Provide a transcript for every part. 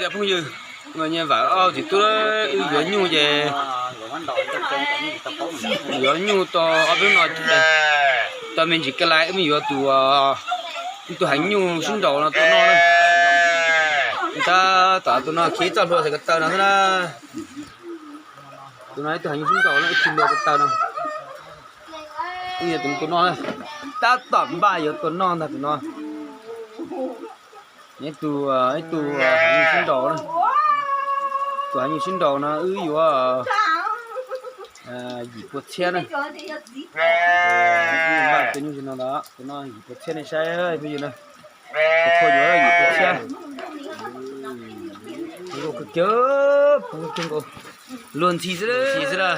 Cov phooj ywg, nyiaj vam ob txiv tub, wb yuav nyuj ces yuav nyuj tau ob peb hnub no ces tau me ntsis kab laij, wb mus yuav tus, tus heev nyuj sib nraus no tua noj na. Tab tom tus no khiav txoj hlua xaws ko taw no xwb na. Tus no ib tug heev nyuj sib nraus no, ib tug hlua ko taw no. Wb yuav tus tua noj na. Tab tom npaj yuav tua noj ntag tus no. Ib tug, ib tug heev nyuj sib nraus na. Tus heev nyuj sib nraus no wb yuav yim pua txhiab na. Npaj tua nyuj no ntag, tus no yim pua txhiab nej saib phooj ywg na. Tus khuj yuav yim pua txhiab. Nkaus kawg kiag, nkaus luag ntxhi xwb, ntxhi xwb na.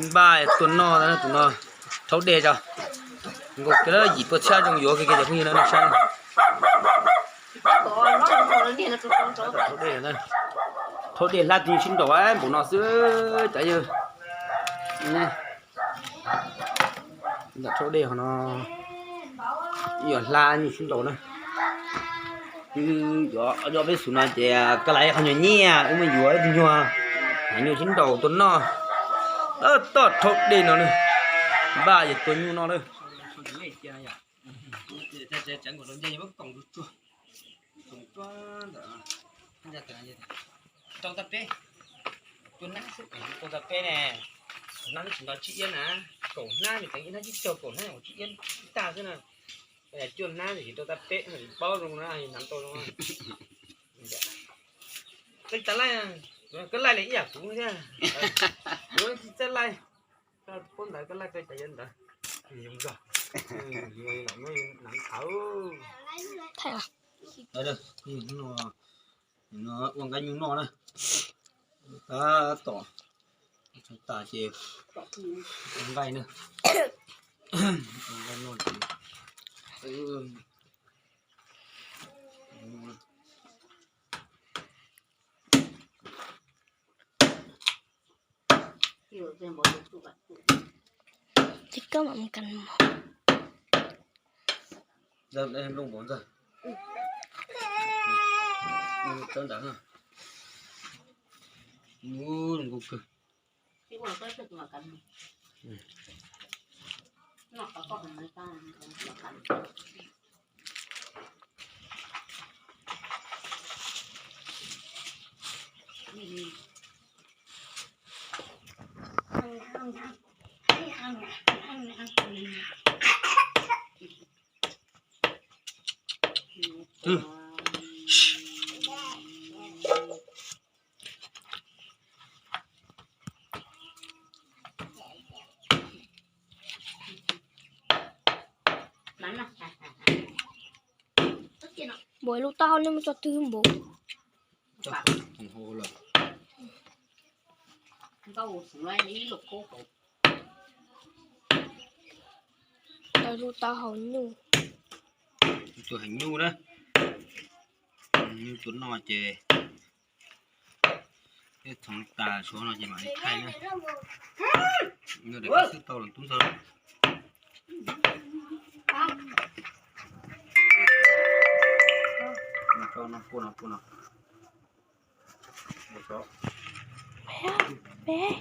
Npaj tua noj tus no, rhaub dej tso. Nkaus kiag yim pua txhiab zoo yuav kiag cov phooj ywg na nej saib. Rhaub dej hlab tus nyuj sib nraus npaum no xwb cov yawg. Ntawm rhaub dej ho no yuav hlab nyuj sib nraus na. Wb yuav ob peb xus no ces koj laij qhov nyuag nyiaj wb mus yuav ib tug nyuag, nyuj sib nraus tua noj. Tab tom rhaub dej no na, npaj yuav tua nyuj noj na. Rau tag peb, tua nab xwb, rau tag peb ne, nab tsis nto tsib iab na, kaum hnab nws teev ib hnab tsib caug, kaum hnab tsib iab ib tag xwb na. Cuaj hnab ces rau tag peb, paub zoo na, hnav tau zoo. Txeeb tag laij, koj laij li ib yam kuv thiab. Kuv tsis txawj laij, koj puab ntawd koj laij rau cas yuav ntawd. Zoo zog, hnav thaum. Ua nqaij nyuj noj na. Tab tom tas ces ua nqaij na. Ua nqaij noj ces Ces koj mam mus kas mov. Ntxawg, nplooj npaum ntxawg. Tawb ntawd na. Zoo nkauj kawg. Npaum lub taub hau nej muab tso twg npaum. Tau lub taub hau nyuj. Tus heev nyuj na. Nyuj tus no ces ib thoov tas suav no ces mam li thaij na. Nyuj daim xwb tau los tub ntxawg. Peb,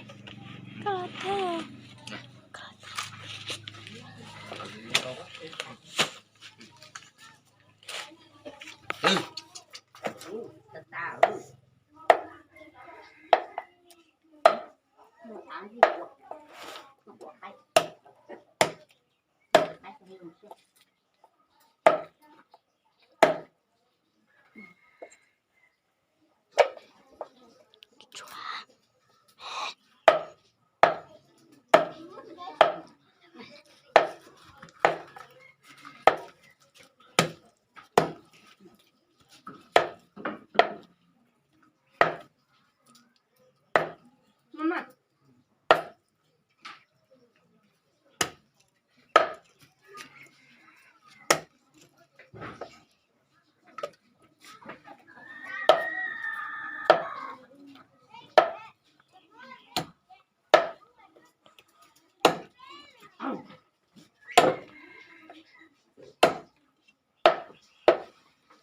koj los thaij.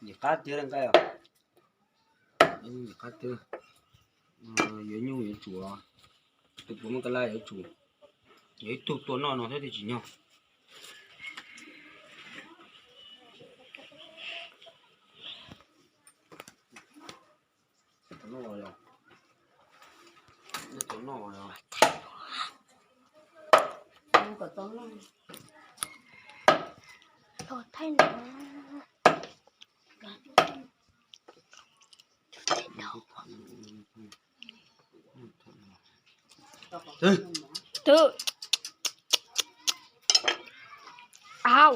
Nim qab tiag nqaij os. Qab twb yuav nyuj yuav tsum, tus puas muaj kab lab yuav tsum, yuav ib tug tua noj no thiab thiaj tsis nyog. Twb, au,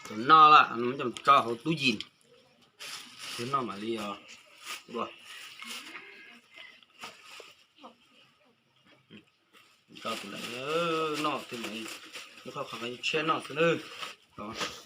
twb noj lawm, tso hauv tub yim, twb noj mam li os. Noj twb mam li, lub qhov qhov tshiab noj xwb nawb.